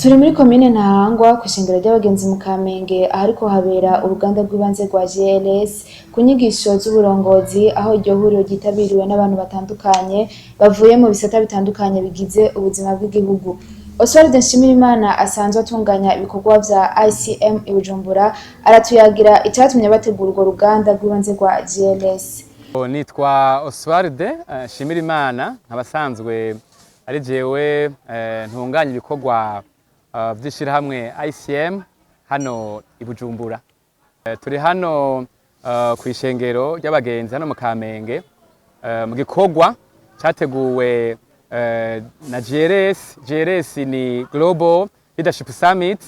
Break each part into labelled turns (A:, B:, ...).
A: Turi muri komine Ntahangwa kw'ishengero ry'abagenzi mu Kamenge, ahariko habera uruganda rw'ibanze rwa GLS ku nyigisho z'uburongozi, aho iryo huriro ryitabiriwe n'abantu batandukanye bavuye mu bisata bitandukanye bigize ubuzima bw'igihugu. Oswald Nshimirimana asanzwe atunganya ibikorwa vya ICM i Bujumbura aratuyagira icatumye bategura urwo ruganda rw'ibanze rwa GLS.
B: Nitwa Oswald Nshimirimana, nkaba asanzwe ari jewe ntunganya ibikorwa vy'ishirahamwe ICM hano i Bujumbura. Turi hano kw'ishengero ry'abagenzi hano mu Kamenge, mu gikorwa categuwe na GLS. GLS ni Global Leadership Summit,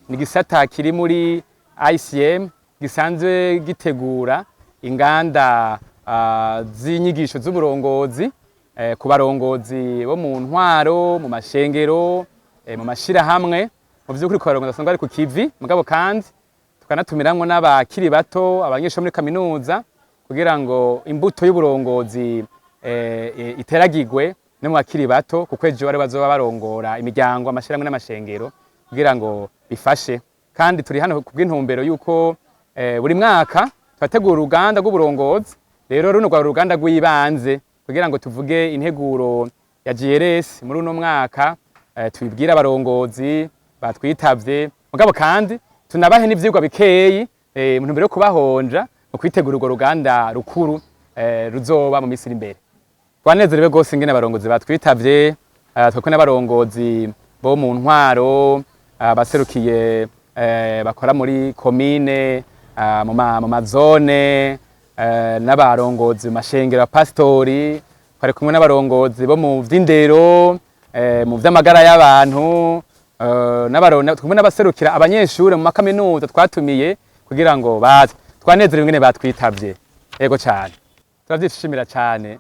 B: ni gisata kiri muri ICM gisanzwe gitegura inganda z'inyigisho z'uburongozi ku barongozi bo mu ntwaro, mu mashengero, mu mashirahamwe, mu vy'ukuri ku barongozi basanzwe bari ku kivi, mugabo kandi tukanatumiramwo n'abakiri bato, abanyeshuri muri kaminuza, kugira ngo imbuto y'uburongozi iteragirwe no mu bakiri bato, kuko ejo ari bazoba barongora imiryango, amashirahamwe n'amashengero, kugira ngo bifashe. Kandi turi hano kubw'intumbero yuko buri mwaka turategura uruganda rw'uburongozi. Rero runo rwari uruganda rw'ibanze kugira ngo tuvuge integuro ya GLS muri uno mwaka, tubibwire abarongozi batwitavye, mugabo kandi tunabahe n'ivyigwa bikeyi mu ntumbero yo kubahonja mu kwitegura urwo ruganda rukuru ruzoba mu minsi iri imbere. Twanezerewe rwose ingene abarongozi batwitavye. Twebwe n'abarongozi bo mu ntwaro, abaserukiye bakora muri komine, mu mazone, n'abarongozi mu mashengero, abapasitori, twari kumwe n'abarongozi bo mu vy'indero, mu vy'amagara y'abantu, kumwe n'abaserukira abanyeshure mu makaminuza twatumiye kugira ngo baze. Twanezerewe ingene batwitavye, yego cane, turavyishimira cane.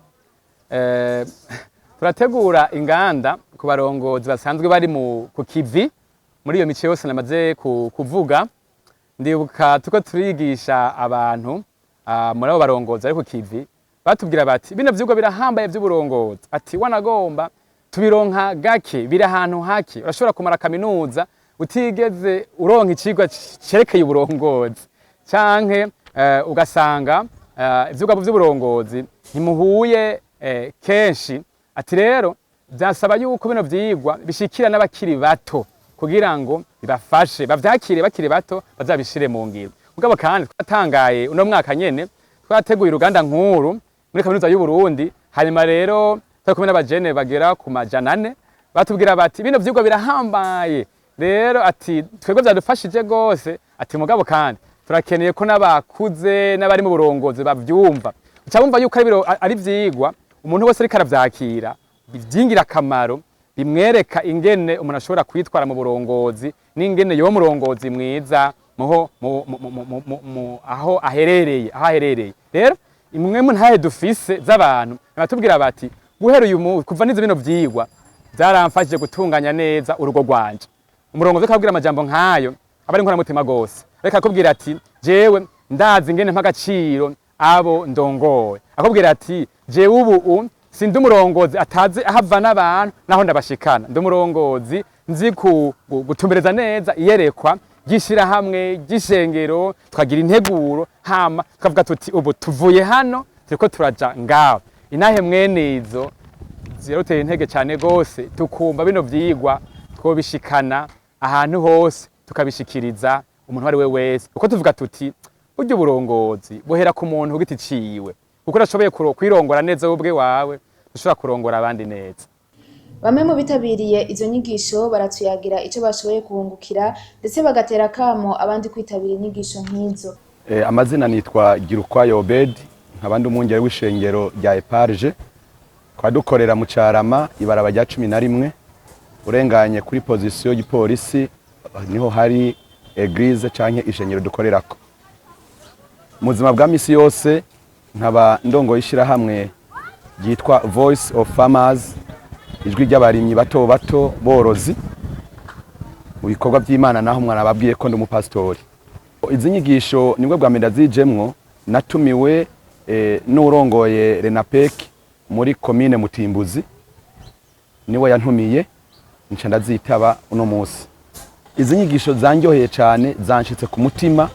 B: Turategura inganda ku barongozi basanzwe bari mu ku kivi muri iyo mice yose namaze kuvuga. Ndibuka tuko turigisha abantu, muri abo barongozi bari ku kivi batubwira bati: "Bino vyigwa birahambaye vy'uburongozi," ati "wanagomba tubironka gake, biri ahantu hake. Urashobora kumara kaminuza utigeze uronka icigwa cerekeye uburongozi, canke ugasanga ivyigwa vy'uburongozi ntimuhuye kenshi." Ati rero vyasaba yuko bino vyigwa bishikira n'abakiri bato kugira ngo bibafashe bavyakire bakiri bato, bazabishire mu ngiro. Mugabo kandi twatangaye, uno mwaka nyene twateguye uruganda nkuru muri kaminuza y'u Burundi. Hanyuma rero twari kumwe n'abajene bagera ku 400, batubwira bati: "Bino vyigwa birahambaye rero," ati "twebwe vyadufashije gose," ati "mugabo kandi turakeneye ko n'abakuze n'abari mu burongozi bavyumva." Uca bumva yuko ari ivyigwa umuntu wese ariko aravyakira vy'ingirakamaro, bimwereka ingene umuntu ashobora kwitwara mu burongozi n'ingene yoba umurongozi mwiza muho mu aho aherereye. Rero imwe mu ntahe dufise z'abantu batubwira bati: "Guhera uyu munsi, kuva nize bino vyigwa, vyaramfashije gutunganya neza urugo rwanje." Umurongozi akabwira amajambo nk'ayo aba ari inkoramutima gose. Reka akubwira ati: "Jewe ndazi ingene mpa agaciro abo ndongoye." Akubwira ati: "Jewe ubu sindi umurongozi atazi aho ava n'abantu naho ndabashikana, ndi umurongozi nzi gutumbereza neza iyerekwa ry'ishirahamwe, ry'ishengero, tukagira integuro, hama tukavuga tuti ubu tuvuye hano turiko turaja ngaho." Inahe mwene izo ziruteye intege cane gose, tukumva bino vyigwa twobishikana ahantu hose, tukabishikiriza umuntu uwo ari we wese, kuko tuvuga tuti burya uburongozi buhera ku muntu ku giti ciwe, kuko udashoboye kwirongora neza wowe ubwe wawe, ushobora kurongora abandi neza.
A: Bamwe mu bitabiriye izo nyigisho baratuyagira ico bashoboye kuhungukira, ndetse bagatera akamo abandi kwitabira inyigisho nk'izo.
C: Amazina nitwa Girukwayo Obed, nkaba ndi umwungere w'ishengero rya Eparge. Tukaba dukorera mu Carama, ibaraba rya 11, urenganye kuri position y'igipolisi niho hari église canke ishengero dukorerako. Mu buzima bwa misi yose nkaba ndongoye ishirahamwe ryitwa Voice of Farmers, ijwi ry'abarimyi bato bato borozi. Mu bikorwa by'Imana naho mwarababwiye ko ndi umupasitori. Izi nyigisho nibwo bwa mbere ndazijemwo. Natumiwe n'urongoye Renapec muri komine Mutimbuzi, niwe yantumiye nca ndazitaba uno munsi. Izi nyigisho zanjyoheye cyane, zanshitse ku mutima,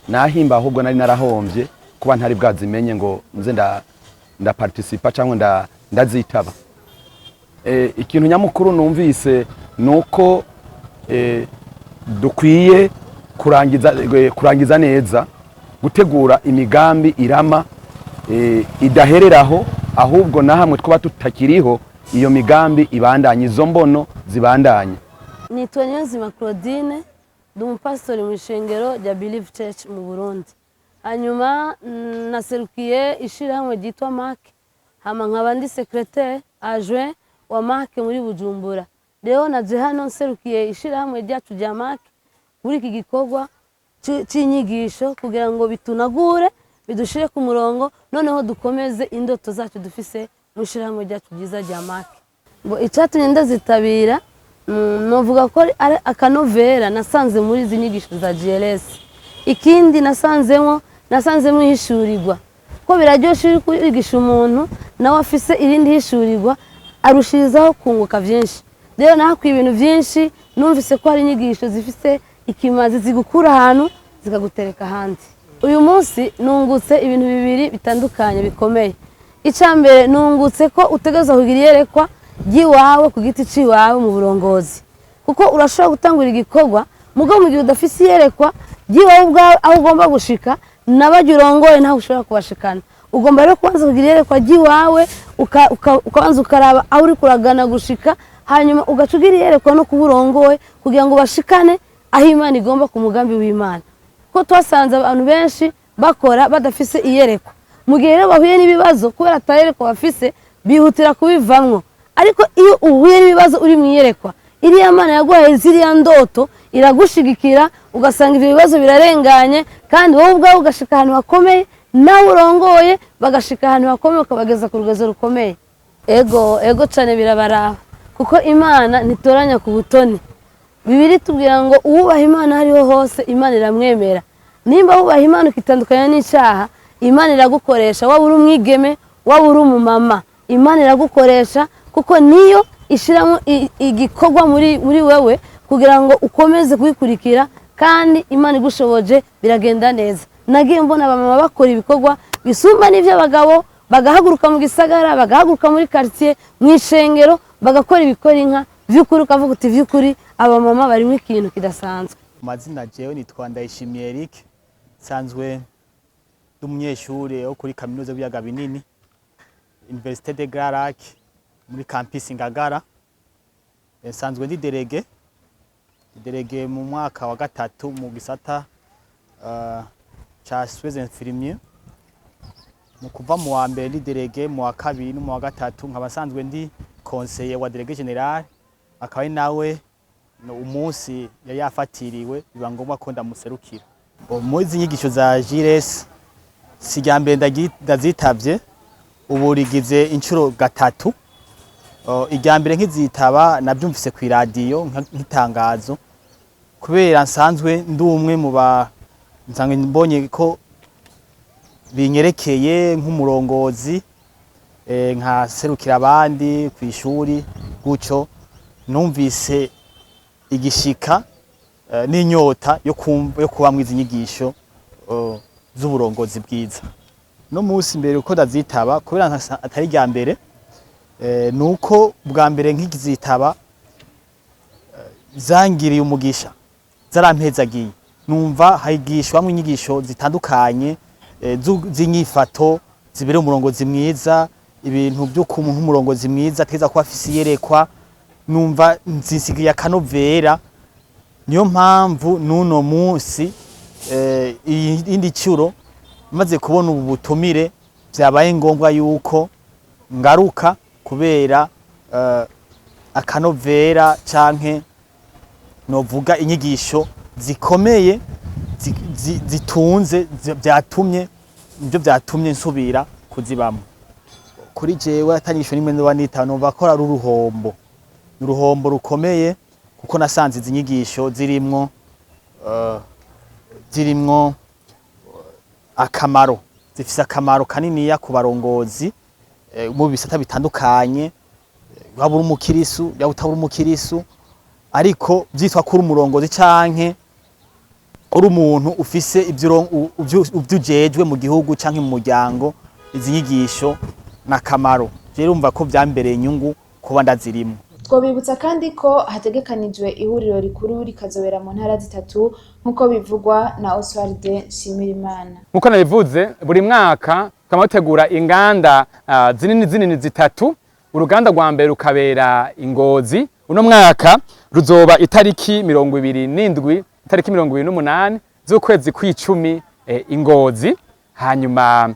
C: nahimba ahubwo nari narahombye kuba ntari bwazimenye ngo nze ndaparticipa cyangwa ndazitaba. Ikintu nyamukuru numvise ni uko dukwiye kurangiza neza gutegura imigambi irama, idahereraho, ahubwo na hamwe twaba tutakiriho iyo migambi ibandanye, izo mbono zibandanye.
D: Nitwa Niyonzima Claudine, ndi umupasitori mu ishengero rya Believe Church mu Burundi. Hanyuma naserukiye ishirahamwe ryitwa MAC, hama nkaba ndi secrétaire adjoint wa MAC muri Bujumbura. Rero naje hano nserukiye ishirahamwe ryacu rya MAC muri iki gikorwa c'inyigisho kugira ngo bitunagure, bidushire ku murongo, noneho dukomeze indoto zacu dufise mu ishirahamwe ryacu ryiza rya MAC. Ngo icyatumye ndazitabira, novuga ko ari akanovera nasanze muri izi nyigisho za GLS. Ikindi nasanzemo ihishurirwa, ko biraryoshe iyo uri kwigisha umuntu nawe afise irindi hishurirwa, arushirizaho kunguka byinshi. Rero nahakuye ibintu byinshi, numvise ko hari inyigisho zifise ikimazi, zigukura ahantu zikagutereka ahandi. Uyu munsi nungutse ibintu bibiri bitandukanye bikomeye. Icya mbere, nungutse ko utegerezwa kugira iyerekwa ry'iwawe ku giti cy'iwawe mu burongozi, kuko urashobora gutangura igikorwa, mugabo mu gihe udafise iyerekwa ry'iwawe ubwawe aho ugomba gushika, n'abajya urongoye ntaho ushobora kubashikana. Ugomba rero kubanza kugira iyerekwa ry'iwawe, ukabanza ukaraba aho uri kuragana gushika, hanyuma ugaca ugira iyerekwa no kuba urongoye kugira ngo bashikane aho Imana igomba, ku mugambi w'Imana. Kuko twasanze abantu benshi bakora badafise iyerekwa, mu gihe rero bahuye n'ibibazo kubera atayerekwa bafise, bihutira kubivamwo. Ariko iyo uhuye n'ibibazo uri mu iyerekwa, iriya Mana yaguhaye ziriya ndoto iragushigikira, ugasanga ibyo bibazo birarenganye, kandi wowe ubwawe ugashika ahantu hakomeye, nawe urongoye bagashika ahantu hakomeye, ukabageza ku rugezo rukomeye. Ego, ego cyane, birabaraba, kuko Imana ntitoranya ku butoni. Bibiri tubwira ngo uwubaha Imana aho ariho hose Imana iramwemera. Nimba wubaha Imana ukitandukanya n'icyaha, Imana iragukoresha. Waba uri umwigeme, waba uri umumama, Imana iragukoresha, kuko niyo ishyiramo igikorwa muri wewe kugira ngo ukomeze kubikurikira, kandi Imana igushoboje biragenda neza. Nagiye mbona abamama bakora ibikorwa bisumba n'iby'abagabo, bagahaguruka mu gisagara, bagahaguruka muri quartier, mu ishengero, bagakora ibikora inka by'ukuri, ukavuga uti: "By'ukuri abamama barimo ikintu kidasanzwe."
E: Mazina jewe nitwa Ndayishimiye Eric, nsanzwe ndi umunyeshure wo kuri Kaminuza y'ibiyaga binini, Université des Grands Lacs, muri campus Ngagara. Nsanzwe ndi délégué mu mwaka wa gatatu mu gisata ca soins infirmiers. Mu kuva mu wa mbere ndi délégué, mu wa kabiri no mu wa gatatu nkaba nsanzwe ndi conseiller wa délégué général, akaba ari nawe no umunsi yari yafatiriwe biba ngombwa ko ndamuserukira. Bo, muri izi nyigisho za JRS si irya mbere ndazitavye, ubu rigize inshuro gatatu. Irya mbere nkizitaba navyumvise kw'iradiyo nk'itangazo, kubera nsanzwe ndi umwe mu ba nsanzwe mbonye ko binyerekeye nk'umurongozi, nkaserukira abandi kw'ishuri gutyo, numvise igishika n'inyota yo kuba mwizi nyigisho z'uburongozi bwiza. No munsi mbere uko ndazitaba, kubera atari irya mbere, nuko bwa mbere nk'izitaba zangiriye umugisha, zarampezagiye. Numva higishwamwo inyigisho zitandukanye z'inyifato zibereye umurongozi mwiza, ibintu byo ku nk'umurongozi mwiza ategerezwa kuba afise iyerekwa. Numva nzisigiye akanovera, niyo mpamvu n'uno munsi iyindi curo maze kubona ubu butumire vyabaye ngombwa yuko ngaruka, kubera akanovera canke novuga inyigisho zikomeye zitunze vyatumye, nivyo vyatumye nsubira kuzibamwo. Kuri jewe atanyigisho nimwe ndoba nitaba numva ko ari uruhombo, ni uruhombo rukomeye, kuko nasanze izi nyigisho zirimwo akamaro, zifise akamaro kaniniya ku barongozi mu bisata bitandukanye, waba uri umukirisu, yaba utari umukirisu. Ariko vyitwa ko uri umurongozi canke uri umuntu ufise ivyo ujejwe mu gihugu canke mu muryango, izi nyigisho n'akamaro. Rero urumva ko vyambereye inyungu kuba ndazirimo.
A: Twobibutsa kandi ko hategekanijwe ihuriro rikuru rikazobera mu ntara zitatu, nk'uko bivugwa na Oswald Nshimirimana.
B: Nkuko nabivuze, buri mwaka tukaba dutegura inganda zinini zinini zitatu. Uruganda rwa mbere rukabera i Ngozi. Uno mwaka ruzoba itariki 27, itariki 28 z'ukwezi kw'icumi i Ngozi. Hanyuma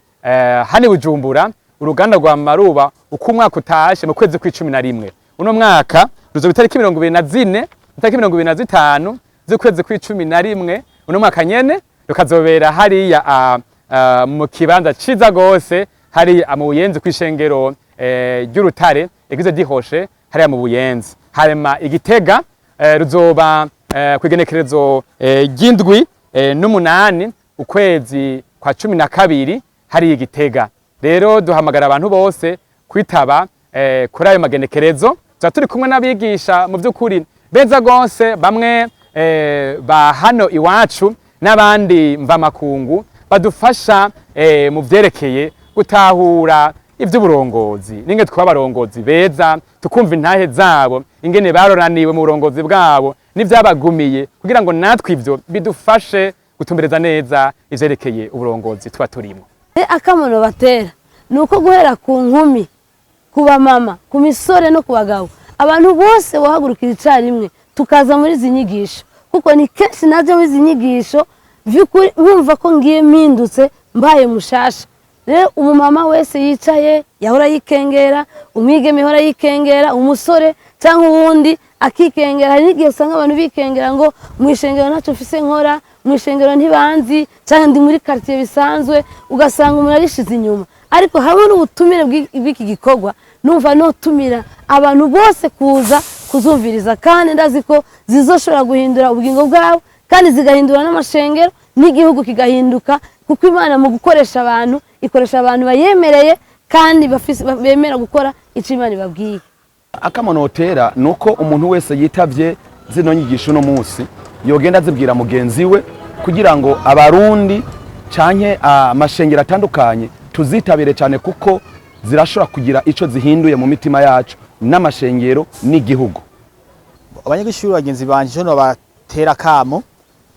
B: hano i Bujumbura uruganda rwa Maruba uko umwaka utashe mu kwezi kw'icumi na rimwe. Uno mwaka ruzoba itariki 24, itariki 25 z'ukwezi kw'icumi na rimwe uno mwaka nyene, rukazobera hariya mu kibanza ciza gose hariya mu Buyenzi, kw'ishengero ry'Urutare, Église d'Ihoshe, hariya mu Buyenzi. Hanyuma i Gitega ruzoba kw'igenekerezo ry'indwi n'umunani ukwezi kwa 12 hariya i Gitega. Rero duhamagara abantu bose kwitaba kuri ayo magenekerezo. Tuba turi kumwe n'abigisha mu by'ukuri beza gose, bamwe ba hano iwacu n'abandi mvamakungu, badufasha mu vyerekeye gutahura ivy'uburongozi ninge twaba abarongozi beza, tukumva intahe zabo, ingene baroraniwe mu burongozi bwabo n'ivyabagumiye, kugira ngo natwe ivyo bidufashe gutumbereza neza ivyerekeye uburongozi tuba turimo.
D: Akamaro batera ni uko guhera ku nkumi, ku bamama, ku misore no ku bagabo, abantu bose bahagurukira icyarimwe tukaza muri izi nyigisho, kuko ni kenshi nabyo muri izi nyigisho by'ukuri bumva ko ngiye mpindutse, mbaye mushasha. Rero umumama wese yicaye yahora yikengera, umwigeme yahora yikengera, umusore cyangwa uwundi akikengera. Hari n'igihe usanga abantu bikengera ngo mu ishengero ntacyo mfise nkora, mu ishengero ntibanzi, cyangwa ndi muri quartier bisanzwe, ugasanga umuntu arishize inyuma. Ariko hamwe n'ubutumire bw'iki gikorwa, numva notumira abantu bose kuza kuzumviriza, kandi ndazi ko zizoshobora guhindura ubugingo bwabo, kandi zigahindura n'amashengero n'igihugu kigahinduka, kuko Imana mu gukoresha abantu ikoresha abantu bayemereye kandi bemera gukora icyo Imana ibabwiye.
C: Akamo notera ni uko umuntu wese yitavye zino nyigisho uno munsi yogenda azibwira mugenzi we, kugira ngo Abarundi canke amashengero atandukanye tuzitabire cyane, kuko zirashobora kugira ico zihinduye mu mitima yacu n'amashengero n'igihugu.
E: Abanyeshuri bagenzi banje, ico nobatera akamo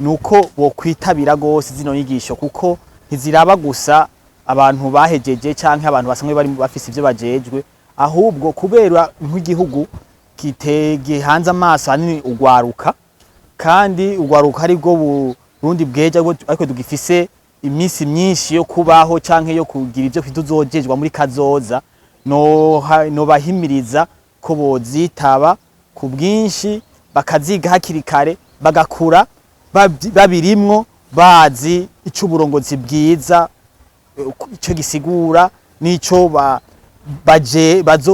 E: ni uko bokwitabira gose zino nyigisho, kuko ntiziraba gusa abantu bahejeje canke abantu basanzwe bari bafise ivyo bajejwe, ahubwo kubera nk'igihugu gihanze amaso hanini ugwaruka, kandi ugwaruka ari bwo Burundi bwejo, ariko tugifise iminsi myinshi yo kubaho canke yo kugira ivyo tuzojejwa muri kazoza, no nobahimiriza ko bozitaba ku bwinshi, bakaziga hakiri kare, bagakura babirimwo, bazi ico uburongozi bwiza ico gisigura n'ico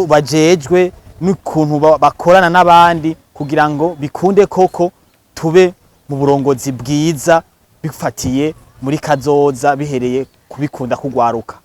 E: bajejwe n'ukuntu bakorana n'abandi, kugira ngo bikunde koko tube mu burongozi bwiza bifatiye muri kazoza, bihereye kubikunda kugwaruka.